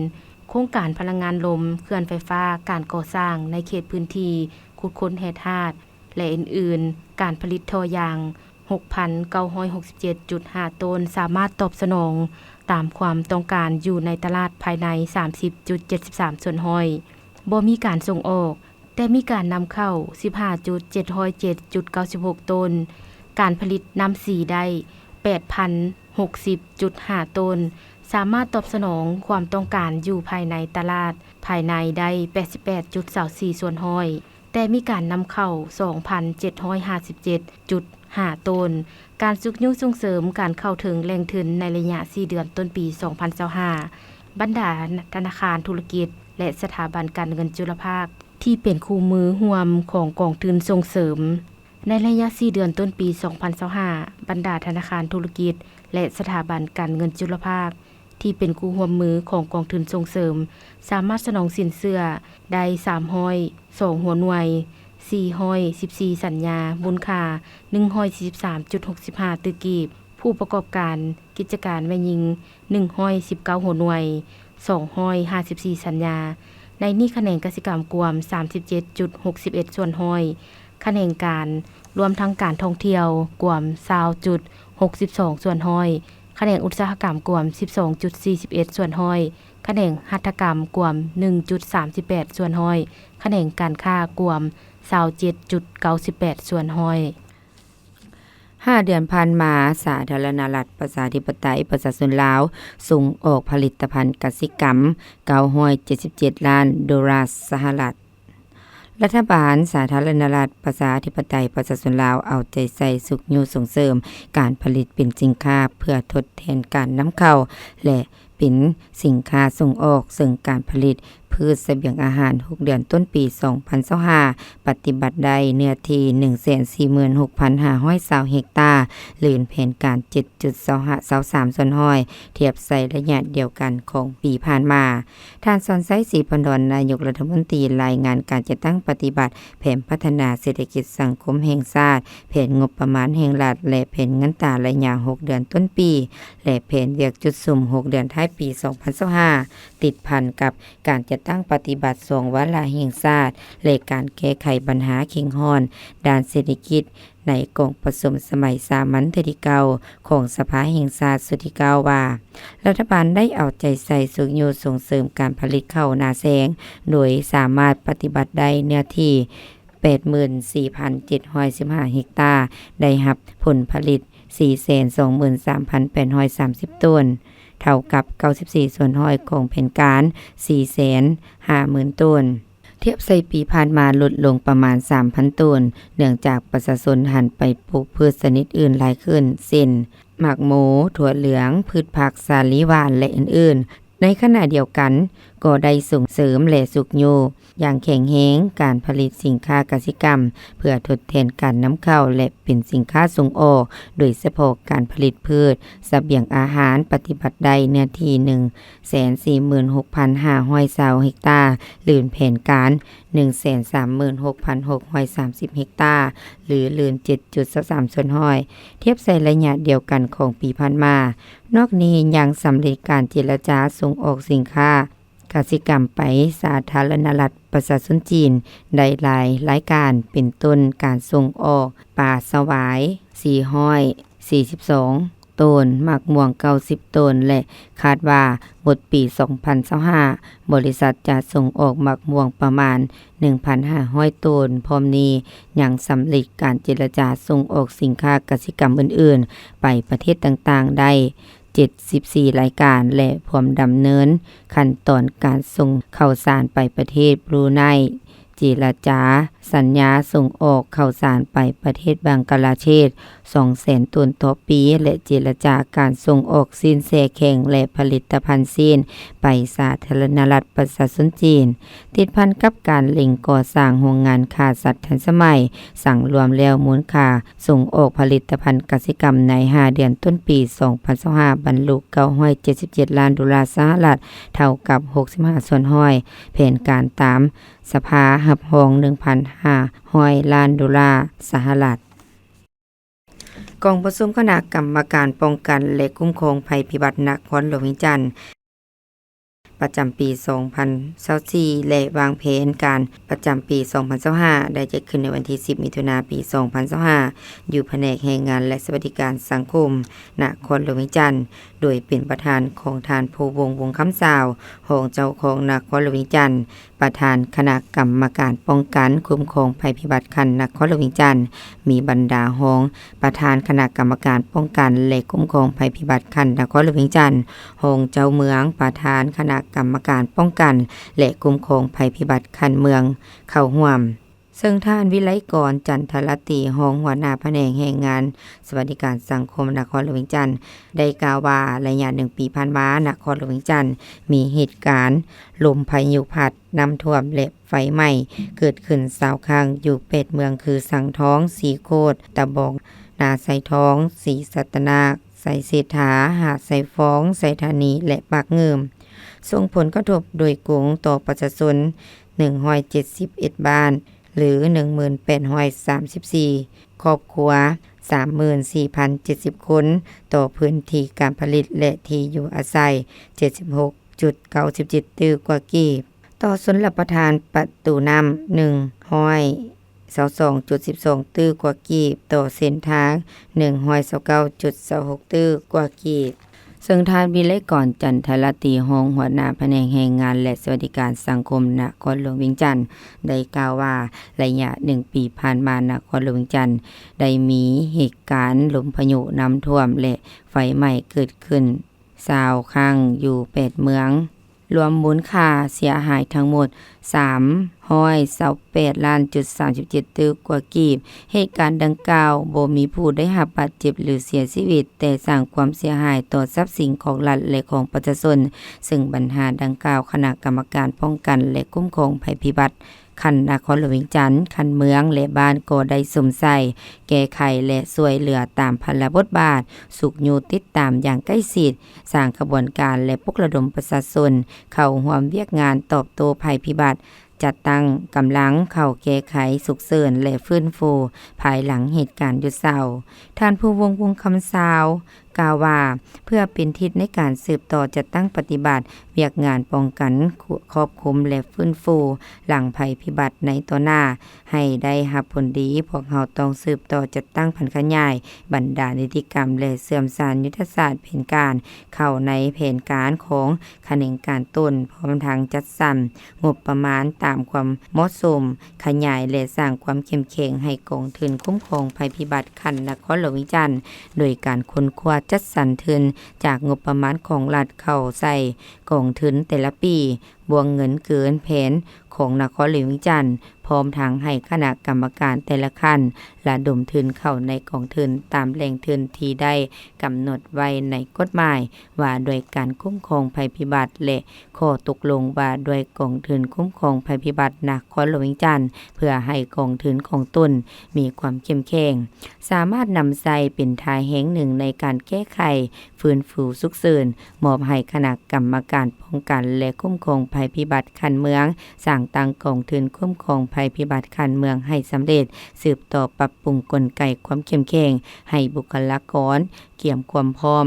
ໂຄງການພະລັງງານລົມ, ເຂື່ອນໄຟຟ້າ, ການກໍ່ສ້າງໃນເຂດພື້ນທີ່ຂຸດຄົ້ນແຮ່ທາດ ແລະ ອື່ນໆ, ການຜະລິດທໍ່ຢາງ ຫົກພັນເກົ້າຮ້ອຍຫົກສິບເຈັດຈຸດຫ້າໂຕນ ສາມາດຕອບສະໜອງຕາມຄວາມຕ້ອງການຢູ່ໃນຕະຫຼາດພາຍໃນ ສາມສິບຈຸດເຈັດສິບສາມສ່ວນຮ້ອຍ, ບໍ່ມີການສົ່ງອອກ, ແຕ່ມີການນຳເຂົ້າ ສິບຫ້າຈຸດເຈັດຮ້ອຍເຈັດຈຸດເກົ້າສິບຫົກໂຕນ, ການຜະລິດນ້ຳສີໄດ້ ແປດພັນຫົກສິບຈຸດຫ້າໂຕນ, ສາມາດຕອບສະໜອງຄວາມຕ້ອງການຢູ່ພາຍໃນຕະຫຼາດພາຍໃນໄດ້ ແປດສິບແປດຈຸດຊາວສີ່ສ່ວນຮ້ອຍ. ແຕ່ມີການນຳເຂົ້າ ສອງພັນເຈັດຮ້ອຍຫ້າສິບເຈັດຈຸດຫ້າໂຕນ. ການຊຸກຍູ້ສົ່ງເສີມການເຂົ້າເຖິງແຫຼ່ງທຶນໃນໄລຍະສີ່ເດືອນຕົ້ນປີ ສອງພັນຊາວຫ້າ ບັນດາທະນາຄານທຸລະກິດ ແລະ ສະຖາບັນການເງິນຈຸລະພາກ ທີ່ເປັນຄູ່ມືຮ່ວມຂອງກອງທຶນສົ່ງເສີມ. ໃນໄລຍະສີ່ເດືອນຕົ້ນປີ ສອງພັນຊາວຫ້າ ບັນດາທະນາຄານທຸລະກິດ ແລະ ສະຖາບັນການເງິນຈຸລະພາກ ທີ່ເປັນຄູ່ຮ່ວມມືຂອງກອງທຶນສົ່ງເສີມ ສາມາດສະໜອງສິນເຊື່ອໄດ້ ສາມຮ້ອຍສອງຫົວໜ່ວຍ, ສີ່ຮ້ອຍສິບສີ່ສັນຍາ, ມູນຄ່າ ໜຶ່ງຮ້ອຍສີ່ສິບສາມຈຸດຫົກສິບຫ້າຕື້ກີບ, ຜູ້ປະກອບການກິດຈະການແມ່ຍິງ ໜຶ່ງຮ້ອຍສິບເກົ້າຫົວໜ່ວຍ, ສອງຮ້ອຍຫ້າສິບສີ່ສັນຍາ. ໃນນີ້ຂະແໜງກະສິກຳກວມ ສາມສິບເຈັດຈຸດຫົກສິບເອັດສ່ວນຮ້ອຍ, ຂະແໜງການ ລວມທັງການທ່ອງທ່ຽວ ກວມ ຊາວຈຸດຫົກສິບສອງສ່ວນຮ້ອຍ, ຂະແໜງອຸດສາຫະກຳກວມ ສິບສອງຈຸດສີ່ສິບເອັດສ່ວນຮ້ອຍ, ຂະແໜງຫັດຖະກຳກວມ ໜຶ່ງຈຸດສາມສິບແປດສ່ວນຮ້ອຍ, ຂະແໜງການຄ້າກວມ ຊາວເຈັດຈຸດເກົ້າສິບແປດສ່ວນຮ້ອຍ. ຫ້າເດືອນຜ່ານມາ, ສາທາລະນະລັດ ປະຊາທິປະໄຕ ປະຊາຊົນລາວ ສົ່ງອອກຜະລິດຕະພັນກະສິກຳ ເກົ້າຮ້ອຍເຈັດສິບເຈັດລ້ານໂດລາສະຫະລັດ. ລັດຖະບານສາທາລະນະລັດ ປະຊາທິປະໄຕ ປະຊາຊົນລາວ ເອົາໃຈໃສ່ຊຸກຍູ້ສົ່ງເສີມການຜະລິດເປັນສິນຄ້າ ເພື່ອທົດແທນການນຳເຂົ້າ ແລະ ເປັນສິນຄ້າສົ່ງອອກ, ເຊິ່ງການຜະລິດພືດສະບຽງອາຫານ ຫົກເດືອນຕົ້ນປີ ສອງພັນຊາວຫ້າ ປະຕິບັດໄດ້ເນື້ອທີ່ ໜຶ່ງແສນສີ່ໝື່ນຫົກພັນຫ້າຮ້ອຍຊາວເຮັກຕາ, ລື່ນແຜນການ ເຈັດຈຸດຊາວສາມສ່ວນຮ້ອຍ ທຽບໃສ່ໄລຍະດຽວກັນຂອງປີຜ່ານມາ. ທ່ານ ສອນໄຊ ສີພັນດອນ ນາຍົກລັດຖະມົນຕີ ລາຍງານການຈັດຕັ້ງປະຕິບັດແຜນພັດທະນາເສດຖະກິດສັງຄົມແຫ່ງຊາດ, ແຜນງົບປະມານແຫ່ງລັດ ແລະ ແຜນເງິນຕາໄລຍະຫົກເດືອນຕົ້ນປີ ແລະ ແຜນວຽກຈຸດສຸມຫົກເດືອນທ້າຍປີ ສອງພັນຊາວຫ້າ ຕິດພັນກັບການຈັດຕັ້ງປະຕິບັດສອງວາລະແຫ່ງຊາດ ແລະ ການແກ້ໄຂບັນຫາເຄັ່ງຮ້ອນດ້ານເສດຖະກິດ ໃນກອງປະຊຸມສະໄໝສາມັນເທື່ອທີເກົ້າ ຂອງສະພາແຫ່ງຊາດຊຸດທີເກົ້າ ວ່າ ລັດຖະບານໄດ້ເອົາໃຈໃສ່ຊຸກຍູ້ສົ່ງເສີມການຜະລິດເຂົ້ານາແຊງ ໂດຍສາມາດປະຕິບັດໄດ້ເນື້ອທີ່ ແປດໝື່ນສີ່ພັນເຈັດຮ້ອຍສິບຫ້າເຮັກຕາ, ໄດ້ຮັບຜົນຜະລິດ ສີ່ແສນສອງໝື່ນສາມພັນແປດຮ້ອຍສາມສິບໂຕນ, ເທົ່າກັບ ເກົ້າສິບສີ່ສ່ວນຮ້ອຍຂອງແຜນການ ສີ່ແສນຫ້າໝື່ນໂຕນ. ທຽບໃສ່ປີຜ່ານມາ ຫຼຸດລົງປະມານສາມພັນໂຕນ, ເນື່ອງຈາກປະຊາຊົນຫັນໄປປູກພືດຊະນິດອື່ນຫຼາຍຂຶ້ນ ເຊັ່ນ ໝາກໂມ, ຖົ່ວເຫຼືອງ, ພືດຜັກ, ສາລີຫວານ ແລະ ອື່ນໆ. ໃນຂະນະດຽວກັນ, ກໍໄດ້ສົ່ງເສີມ ແລະ ຊຸກຍູ້ຢ່າງແຂງແຮງການຜະລິດສິນຄ້າກະສິກຳ ເພື່ອທົດແທນການນຳເຂົ້າ ແລະ ເປັນສິນຄ້າສົ່ງອອກ, ໂດຍສະເພາະການຜະລິດພືດສະບຽງອາຫານ ປະຕິບັດໄດ້ເນື້ອທີ່ ໜຶ່ງແສນສີ່ໝື່ນຫົກພັນຫ້າຮ້ອຍຊາວເຮັກຕາ, ລື່ນແຜນການ ໜຶ່ງແສນສາມໝື່ນຫົກພັນຫົກຮ້ອຍສາມສິບເຮັກຕາ ຫຼື ລື່ນ ເຈັດຈຸດຊາວສາມສ່ວນຮ້ອຍ ທຽບໃສ່ໄລຍະດຽວກັນຂອງປີຜ່ານມາ. ນອກນີ້ຍັງສຳເລັດການເຈລະຈາສົ່ງອອກສິນຄ້າກະສິກຳໄປສາທາລະນະລັດປະຊາຊົນຈີນໄດ້ຫຼາຍລາຍການ, ເປັນຕົ້ນການສົ່ງອອກປາສະຫວາຍ, ສີ່ຮ້ອຍສີ່ສິບສອງໂຕນ, ໝາກມ່ວງເກົ້າສິບໂຕນ ແລະ ຄາດວ່າໝົດປີສອງພັນຊາວຫ້າ ບໍລິສັດຈະສົ່ງອອກໝາກມ່ວງປະມານໜຶ່ງພັນຫ້າຮ້ອຍໂຕນ. ພ້ອມນີ້ຍັງສຳເລັດການເຈລະຈາສົ່ງອອກສິນຄ້າກະສິກຳອື່ນໆ ໄປປະເທດຕ່າງໆໄດ້ເຈັດສິບສີ່ລາຍການ ແລະ ພ້ອມດຳເນີນຂັ້ນຕອນການສົ່ງເຂົ້າສານໄປປະເທດບຣູໄນ, ເຈລະຈາສັນຍາສົ່ງອອກເຂົ້າສານໄປປະເທດບັງກະລາເທດ ສອງແສນໂຕນຕໍ່ປີ ແລະ ເຈລະຈາການສົ່ງອອກຊີ້ນແຊ່ແຂງ ແລະ ຜະລິດຕະພັນຊີ້ນໄປສາທາລະນະລັດປະຊາຊົນຈີນ. ຕິດພັນກັບການເລັ່ງກໍ່ສ້າງໂຮງງານຂ້າສັດທັນສະໄໝ, ສັງລວມແລ້ວມູນຄ່າສົ່ງອອກຜະລິດຕະພັນກະສິກຳໃນຫ້າເດືອນຕົ້ນປີສອງພັນຊາວຫ້າ ບັນລຸເກົ້າຮ້ອຍເຈັດສິບເຈັດລ້ານໂດລາສະຫະລັດ, ເທົ່າກັບຫົກສິບຫ້າສ່ວນຮ້ອຍແຜນການຕາມ ສະພາຮັບຮອງໜຶ່ງພັນຫ້າຮ້ອຍລ້ານໂດລາສະຫະລັດ. ກອງປະຊຸມຄະນະກຳມະການປ້ອງກັນ ແລະ ຄຸ້ມຄອງໄພພິບັດນະຄອນຫຼວງວຽງຈັນ ປະຈຳປີສອງພັນຊາວສີ່ ແລະ ວາງແຜນການປະຈຳປີສອງພັນຊາວຫ້າ ໄດ້ຈັດຂຶ້ນໃນວັນທີສິບ ມິຖຸນາ ປີສອງພັນຊາວຫ້າ ຢູ່ພະແນກແຮງງານ ແລະ ສະຫວັດດີການສັງຄົມນະຄອນຫຼວງວຽງຈັນ ໂດຍເປັນປະທານຂອງທ່ານ ພູວົງ ວົງຄຳຊາວ ຮອງເຈົ້າຄອງນະຄອນຫຼວງວຽງຈັນ, ປະທານຄະນະກຳມະການປ້ອງກັນຄຸ້ມຄອງໄພພິບັດຂັ້ນນະຄອນຫຼວງວຽງຈັນ, ມີບັນດາຮອງປະທານຄະນະກຳມະການປ້ອງກັນ ແລະ ຄຸ້ມຄອງໄພພິບັດຂັ້ນນະຄອນຫຼວງວຽງຈັນ, ຮອງເຈົ້າເມືອງ, ປະທານຄະນະກຳມະການປ້ອງກັນ ແລະ ຄຸ້ມຄອງໄພພິບັດຂັ້ນເມືອງເຂົ້າຮ່ວມ. ເຊິ່ງທ່ານ ວິໄລກອນ ຈັນທະລາຕີ ຮອງຫົວໜ້າພະແນກແຮງງານ ສະຫວັດດີການສັງຄົມນະຄອນຫຼວງວຽງຈັນ ໄດ້ກ່າວວ່າ ໄລຍະໜຶ່ງປີຜ່ານມາ ນະຄອນຫຼວງວຽງຈັນມີເຫດການລົມພາຍຸພັດ, ນ້ຳຖ້ວມ ແລະ ໄຟໄໝ້ເກີດຂຶ້ນຊາວຄັ້ງ ຢູ່ແປດເມືອງ ຄື ສັງທອງ, ສີໂຄດ, ຕະບອງ, ນາຊາຍທອງ, ສີສັດຕະນາກ, ໄຊເສດຖາ, ຫາດຊາຍຟອງ, ໄຊທານີ ແລະ ປາກງື່ມ, ສົ່ງຜົນກະທົບໂດຍກົງຕໍ່ປະຊາຊົນໜຶ່ງຮ້ອຍເຈັດສິບເອັດບ້ານ ຫຼື ໜຶ່ງໝື່ນແປດຮ້ອຍສາມສິບສີ່ຄອບຄົວ, ສາມໝື່ນສີ່ພັນເຈັດສິບຄົນ, ຕໍ່ພື້ນທີ່ການຜະລິດ ແລະ ທີ່ຢູ່ອາໄສ ເຈັດສິບຫົກຈຸດເກົ້າສິບເຈັດຕື້ກວ່າກີບ, ຕໍ່ຊົນລະປະທານປະຕູນ້ຳ ໜຶ່ງຮ້ອຍຊາວສອງຈຸດສິບສອງຕື້ກວ່າກີບ, ຕໍ່ເສັ້ນທາງ ໜຶ່ງຮ້ອຍຊາວເກົ້າຈຸດຊາວຫົກຕື້ກວ່າກີບ. ເຊິ່ງທ່ານ ວິໄລກອນ ຈັນທະລາຕີ ຮອງຫົວໜ້າພະແນກແຮງງານ ແລະ ສະຫວັດດີການສັງຄົມນະຄອນຫຼວງວຽງຈັນ ໄດ້ກ່າວວ່າ ໄລຍະໜຶ່ງປີຜ່ານມາ ນະຄອນຫຼວງວຽງຈັນໄດ້ມີເຫດການລົມພາຍຸ, ນ້ຳຖ້ວມ ແລະ ໄຟໄໝ້ເກີດຂຶ້ນຊາວຄັ້ງ ຢູ່ແປດເມືອງ. ລວມມູນຄ່າເສຍຫາຍທັງໝົດສາມຮ້ອຍຊາວແປດລ້ານຈຸດສາມສິບເຈັດຕື້ກວ່າກີບ. ເຫດການດັ່ງກ່າວບໍ່ມີຜູ້ໄດ້ຮັບບາດເຈັບ ຫຼື ເສຍຊີວິດ, ແຕ່ສ້າງຄວາມເສຍຫາຍຕໍ່ຊັບສິນຂອງລັດ ແລະ ຂອງປະຊາຊົນ, ເຊິ່ງບັນຫາດັ່ງກ່າວ ຄະນະກຳມະການປ້ອງກັນ ແລະ ຄຸ້ມຄອງໄພພິບັດ ຂັ້ນນະຄອນຫຼວງວຽງຈັນ, ຂັ້ນເມືອງ ແລະ ບ້ານກໍໄດ້ສຸມໃສ່ແກ້ໄຂ ແລະ ຊ່ວຍເຫຼືອຕາມພາລະບົດບາດ, ຊຸກຍູ້ຕິດຕາມຢ່າງໃກ້ຊິດ, ສ້າງຂະບວນການ ແລະ ປຸກລະດົມປະຊາຊົນເຂົ້າຮ່ວມວຽກງານຕອບໂຕ້ໄພພິບັດ, ຈັດຕັ້ງກຳລັງເຂົ້າແກ້ໄຂສຸກເສີນ ແລະ ຟື້ນຟູພາຍຫຼັງເຫດການຢຸດເຊົາ. ທ່ານ ພູວົງ ວົງຄຳຊາວ ກ່າວວ່າ ເພື່ອເປັນທິດໃນການສືບຕໍ່ຈັດຕັ້ງປະຕິບັດວຽກງານປ້ອງກັນ, ຄວບຄຸມ ແລະ ຟື້ນຟູຫຼັງໄພພິບັດໃນຕໍ່ໜ້າໃຫ້ໄດ້ຮັບຜົນດີ, ພວກເຮົາຕ້ອງສືບຕໍ່ຈັດຕັ້ງຜັນຂະຫຍາຍບັນດານິຕິກຳ ແລະ ເຊື່ອມສານຍຸດທະສາດແຜນການເຂົ້າໃນແຜນການຂອງຂະແໜງການຕົນ, ພ້ອມທັງຈັດສັນງົບປະມານຕາມຄວາມເໝາະສົມ, ຂະຫຍາຍ ແລະ ສ້າງຄວາມເຂັ້ມແຂງໃຫ້ກອງທຶນຄຸ້ມຄອງໄພພິບັດຂັ້ນນະຄອນຫຼວງວຽງຈັນ ໂດຍການຄົ້ນຄວ້າຈັດສັນທຶນຈາກງົບປະມານຂອງລັດເຂົ້າໃສ່ກອງທຶນແຕ່ລະປີ, ບວກເງິນເກີນແຜນຂອງນະຄອນຫຼວງວຽງຈັນ, ພ້ອມທັງໃຫ້ຄະນະກຳມະການແຕ່ລະຂັ້ນລະດົມທຶນເຂົ້າໃນກອງທຶນຕາມແຫຼ່ງທຶນທີ່ໄດ້ກຳນົດໄວ້ໃນກົດໝາຍວ່າດ້ວຍການຄຸ້ມຄອງໄພພິບັດ ແລະ ຂໍ້ຕົກລົງວ່າດ້ວຍກອງທຶນຄຸ້ມຄອງໄພພິບັດນະຄອນຫຼວງວຽງຈັນ, ເພື່ອໃຫ້ກອງທຶນຂອງຕົນມີຄວາມເຂັ້ມແຂງ, ສາມາດນຳໃຊ້ເປັນທ່າແຮງໜຶ່ງໃນການແກ້ໄຂຟື້ນຟູສຸກເສີນ, ມອບໃຫ້ຄະນະກຳມະການປ້ອງກັນ ແລະ ຄຸ້ມຄອງໄພພິບັດຂັ້ນເມືອງ ສ້າງຕັ້ງກອງທຶນຄຸ້ມຄອງໄພພິບັດຂັ້ນເມືອງໃຫ້ສຳເລັດ, ສືບຕໍ່ປັບປຸງກົນໄກຄວາມເຂັ້ມແຂງໃຫ້ບຸກຄະລາກອນກຽມຄວາມພ້ອມ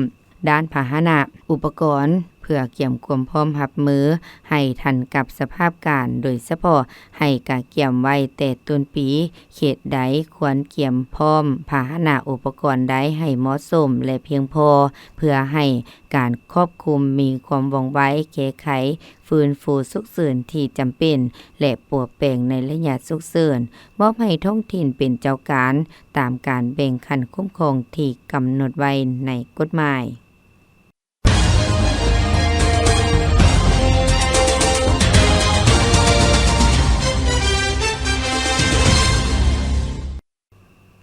ດ້ານພາຫະນະ, ອຸປະກອນ, ເຜື ພື່ອກຽມຄວາມພ້ອມຮັບມືໃຫ້ທັນກັບສະພາບການ, ໂດຍສະເພາະໃຫ້ກະກຽມໄວ້ແຕ່ຕົ້ນປີ, ເຂດໃດຄວນກຽມພ້ອມພາຫະນະອຸປະກອນໃດໃຫ້ເໝາະສົມ ແລະ ພຽງພໍ ເພື່ອໃຫ້ການຄວບຄຸມມີຄວາມວ່ອງໄວ, ແກ້ໄຂ, ຟື້ນຟູສຸກເສີນທີ່ຈຳເປັນ ແລະ ປົວແປງໃນໄລຍະສຸກເສີນ, ມອບໃຫ້ທ້ອງຖິ່ນເປັນເຈົ້າການ ຕາມການແບ່ງຂັ້ນຄຸ້ມຄອງທີ່ກຳນົດໄວ້ໃນກົດໝາຍ.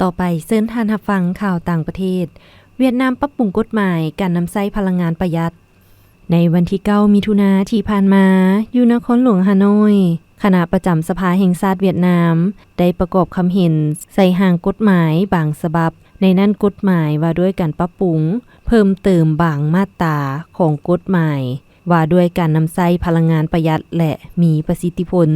ຕໍ່ໄປເຊີນທ່ານຮັບຟັງຂ່າວຕ່າງປະເທດ. ຫວຽດນາມປັບປຸງກົດໝາຍການນຳໃຊ້ພະລັງງານປະຢັດ. ໃນວັນທີເກົ້າ ມິຖຸນາທີ່ຜ່ານມາ, ຢູ່ນະຄອນຫຼວງຮ່າໂນ້ຍ, ຄະນະປະຈຳສະພາແຫ່ງຊາດຫວຽດນາມ ໄດ້ປະກອບຄຳເຫັນໃສ່ຮ່າງກົດໝາຍບາງສະບັບ. ໃນນັ້ນ, ກົດໝາຍວ່າດ້ວຍການປັບປຸງເພີ່ມເຕີມບາງມາດຕາຂອງກົດໝາຍ ວ່າດ້ວຍການນຳໃຊ້ພະລັງງານປະຢັດ ແລະ ມີປະສິດທິຜົນ.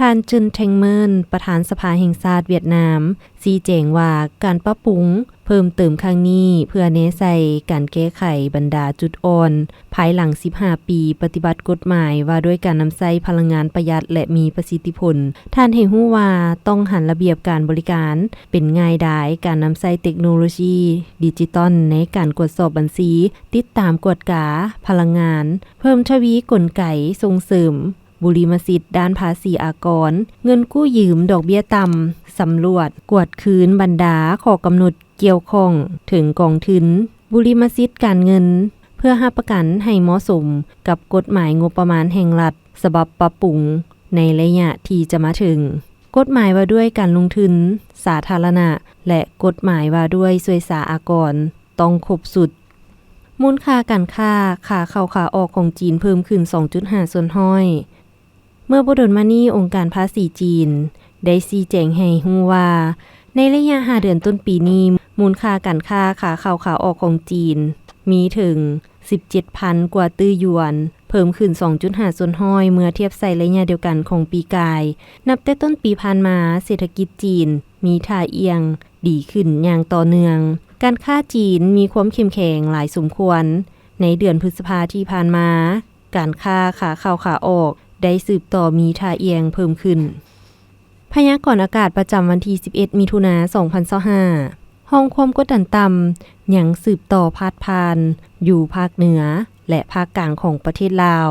ທ່ານ ເຈີນ ແທງເມີນ ປະທານສະພາແຫ່ງຊາດຫວຽດນາມ ຊີ້ແຈງວ່າ ການປັບປຸງເພີ່ມເຕີມຄັ້ງນີ້ ເພື່ອແນໃສ່ການແກ້ໄຂບັນດາຈຸດອ່ອນ ພາຍຫຼັງສິບຫ້າປີປະຕິບັດກົດໝາຍວ່າດ້ວຍການນຳໃຊ້ພະລັງງານປະຢັດ ແລະ ມີປະສິດທິຜົນ. ທ່ານໃຫ້ຮູ້ວ່າ ຕ້ອງຫັນລະບຽບການບໍລິການເປັນງ່າຍດາຍ, ການນຳໃຊ້ເຕັກໂນໂລຊີດິຈິຕອນໃນການກວດສອບບັນຊີ, ຕິດຕາມກວດກາພະລັງງານ, ເພີ່ມທະວີກົນໄກສົ່ງເສີມ ບຸລິມະສິດດ້ານພາສີອາກອນ, ເງິນກູ້ຢືມດອກເບ້ຍຕ່ຳ, ສຳຫຼວດກວດຄືນບັນດາຂໍ້ກຳນົດກ່ຽວຂ້ອງເຖິງກອງທຶນ, ບຸລິມະສິດການເງິນ ເພື່ອຮັບປະກັນໃຫ້ເໝາະສົມກັບກົດໝາຍງົບປະມານແຫ່ງລັດສະບັບປັບປຸງໃນໄລຍະທີ່ຈະມາເຖິງ. ກົດໝາຍວ່າດ້ວຍການລົງທຶນສາທາລະນະ ແລະ ກົດໝາຍວ່າດ້ວຍສວຍສາອາກອນ ຕ້ອງຄົບຊຸດ. ມູນຄ່າການຄ້າຂາເຂົ້າຂາອອກຂອງຈີນເພີ່ມຂຶ້ນສອງຈຸດຫ້າສ່ວນຮ້ອຍ. ເມື່ອບໍ່ດົນມານີ້, ອົງການພາສີຈີນໄດ້ຊີ້ແຈງໃຫ້ຮູ້ວ່າ ໃນໄລຍະຫ້າເດືອນຕົ້ນປີນີ້, ມູນຄ່າການຄ້າຂາເຂົ້າຂາອອກຂອງຈີນມີເຖິງສິບເຈັດພັນກວ່າຕື້ຢວນ, ເພີ່ມຂຶ້ນສອງຈຸດຫ້າສ່ວນຮ້ອຍເມື່ອທຽບໃສ່ໄລຍະດຽວກັນຂອງປີກາຍ. ນັບແຕ່ຕົ້ນປີຜ່ານມາ, ເສດຖະກິດຈີນມີທ່າອ່ຽງ ດີຂຶ້ນຢ່າງຕໍ່ເນື່ອງ. ການຄ້າຈີນມີຄວາມເຂັ້ມແຂງຫຼາຍສົມຄວນ. ໃນເດືອນພຶດສະພາທີ່ຜ່ານມາ, ການຄ້າຂາເຂົ້າຂາອອກໄດ້ສືບຕໍ່ມີທ່າອ່ຽງເພີ່ມຂຶ້ນ. ພະຍາກອນອາກາດປະຈຳວັນທີສິບເອັດ ມິຖຸນາ ສອງພັນຊາວຫ້າ. ຮ່ອງຄວາມກົດດັນຕ່ຳຍັງສືບຕໍ່ພາດຜ່ານຢູ່ພາກເໜືອ ແລະ ພາກກາງຂອງປະເທດລາວ,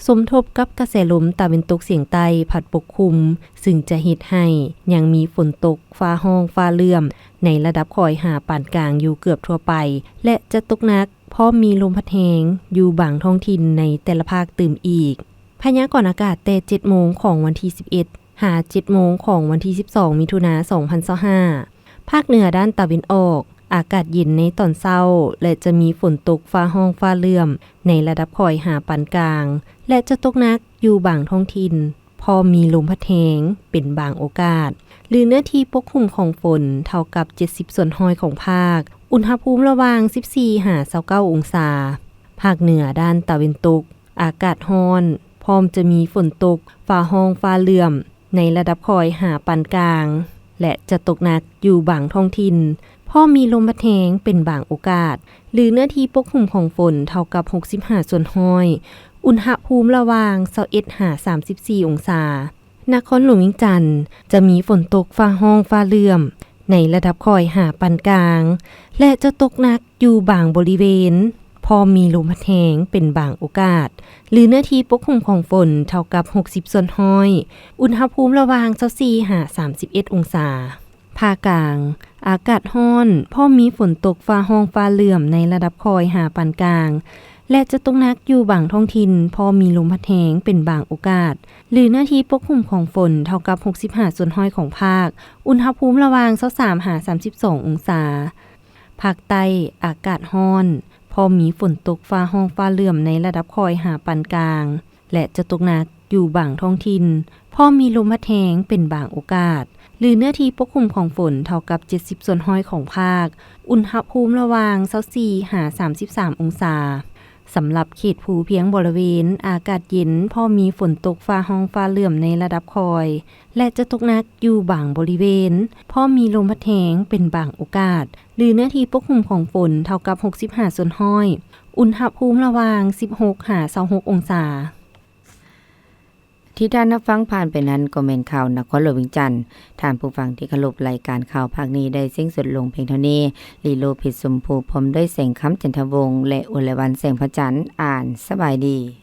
ສົມທົບກັບກະແສລົມຕາເວັນຕົກສຽງໃຕ້ພັດປົກຄຸມ, ຊຶ່ງຈະເຮັດໃຫ້ຍັງມີຝົນຕົກ ຟ້າຮ້ອງ ຟ້າເຫຼື້ອມ ໃນລະດັບຄ່ອຍຫາປານກາງຢູ່ເກືອບທົ່ວໄປ ແລະ ຈະຕົກໜັກ ພ້ອມມີລົມພັດແຮງຢູ່ບາງທ້ອງຖິ່ນໃນແຕ່ລະພາກຕື່ມອີກ. ພະຍາກອນອາກາດແຕ່ເຈັດໂມງຂອງວັນທີສິບເອັດ ຫາເຈັດໂມງຂອງວັນທີສິບສອງ ມິຖຸນາ ສອງພັນຊາວຫ້າ. ພາກເໜືອດ້ານຕາເວັນອອກ, ອາກາດເຢັນໃນຕອນເຊົ້າ ແລະ ຈະມີຝົນຕົກ ຟ້າຮ້ອງ ຟ້າເຫຼື້ອມ ໃນລະດັບຄ່ອຍຫາປານກາງ ແລະ ຈະຕົກໜັກຢູ່ບາງທ້ອງຖິ່ນ, ພ້ອມມີລົມພັດແຮງເປັນບາງໂອກາດ, ຫຼື ເນື້ອທີ່ປົກຄຸມຂອງຝົນເທົ່າກັບເຈັດສິບສ່ວນຮ້ອຍຂອງພາກ, ອຸນຫະພູມລະຫວ່າງສິບສີ່ຫາຊາວເກົ້າອົງສາ. ພາກເໜືອດ້ານຕາເວັນຕົກ, ອາກາດຮ້ອນ, ພ້ອມຈະມີຝົນຕົກ, ຟ້າຮ້ອງ, ຟ້າເຫຼື້ອມ ໃນລະດັບຄ່ອຍຫາປານກາງ ແລະ ຈະຕົກໜັກຢູ່ບາງທ້ອງຖິ່ນ, ພ້ອມມີລົມພັດແຮງເປັນບາງໂອກາດ, ຫຼື ເນື້ອທີ່ປົກຄຸມຂອງຝົນເທົ່າກັບຫົກສິບຫ້າສ່ວນຮ້ອຍ, ອຸນຫະພູມລະຫວ່າງຊາວເອັດຫາສາມສິບສີ່ອົງສາ. ນະຄອນຫຼວງວຽງຈັນ ຈະມີຝົນຕົກ, ຟ້າຮ້ອງ, ຟ້າເຫຼື້ອມ ໃນລະດັບຄ່ອຍຫາປານກາງ ແລະ ຈະຕົກໜັກຢູ່ບາງບໍລິເວນ, ພ້ອມມີລົມພັດແຮງເປັນບາງໂອກາດ, ຫຼື ເນື້ອທີ່ປົກຄຸມຂອງຝົນເທົ່າກັບຫົກສິບສ່ວນຮ້ອຍ, ອຸນຫະພູມລະຫວ່າງຊາວສີ່ຫາສາມສິບເອັດອົງສາ. ພາກກາງ, ອາກາດຮ້ອນ, ພ້ອມມີຝົນຕົກ, ຟ້າຮ້ອງ, ຟ້າເຫຼື້ອມ ໃນລະດັບຄ່ອຍຫາປານກາງ ແລະ ຈະຕົກໜັກຢູ່ບາງທ້ອງຖິ່ນ, ພ້ອມມີລົມພັດແຮງເປັນບາງໂອກາດ, ຫຼື ເນື້ອທີ່ປົກຄຸມຂອງຝົນເທົ່າກັບຫົກສິບຫ້າສ່ວນຮ້ອຍຂອງພາກ, ອຸນຫະພູມລະຫວ່າງຊາວສາມຫາສາມສິບສອງອົງສາ. ພາກໃຕ້, ອາກາດຮ້ອນ, ພ້ອມມີຝົນຕົກ, ຟ້າຮ້ອງ, ຟ້າເຫຼື້ອມ ໃນລະດັບຄ່ອຍຫາປານກາງ ແລະ ຈະຕົກໜັກຢູ່ບາງທ້ອງຖິ່ນ, ພ້ອມມີລົມພັດແຮງເປັນບາງໂອກາດ, ຫຼື ເນື້ອທີ່ປົກຄຸມຂອງຝົນເທົ່າກັບເຈັດສິບສ່ວນຮ້ອຍຂອງພາກ, ອຸນຫະພູມລະຫວ່າງຊາວສີ່ຫາສາມສິບສາມອົງສາ. ສຳລັບເຂດພູພຽງບໍລິເວນ ອາກາດເຢັນ ພໍມີຝົນຕົກຟ້າຮ້ອງຟ້າເຫຼື້ອມໃນລະດັບຄ່ອຍ ແລະ ຈະຕົກໜັກຢູ່ບາງບໍລິເວນ, ພໍມີລົມພັດແຮງເປັນບາງໂອກາດ ຫຼື ເນື້ອທີ່ປົກຫຸ້ມຂອງຝົນເທົ່າກັບ ຫົກສິບຫ້າສ່ວນຮ້ອຍ, ອຸນຫະພູມລະຫວ່າງ ສິບຫົກຫາຊາວຫົກອົງສາ. ທີ່ທ່ານຮັບຟັງຜ່ານໄປນັ້ນກໍແມ່ນຂ່າວນະຄອນຫຼວງວຽງຈັນ. ທ່ານຜູ້ຟັງທີ່ເຄົາລົບ, ລາຍການຂ່າວພາກນີ້ໄດ້ສິ້ນສຸດລົງພຽງເທົ່ານີ້. ລີໂລ ເພັດຊົມພູ ພ້ອມດ້ວຍ ແສງຄຳ ຈັນທະວົງ ແລະ ອຸລາວັນ ແສງພະຈັນ ອ່ານ. ສະບາຍດີ.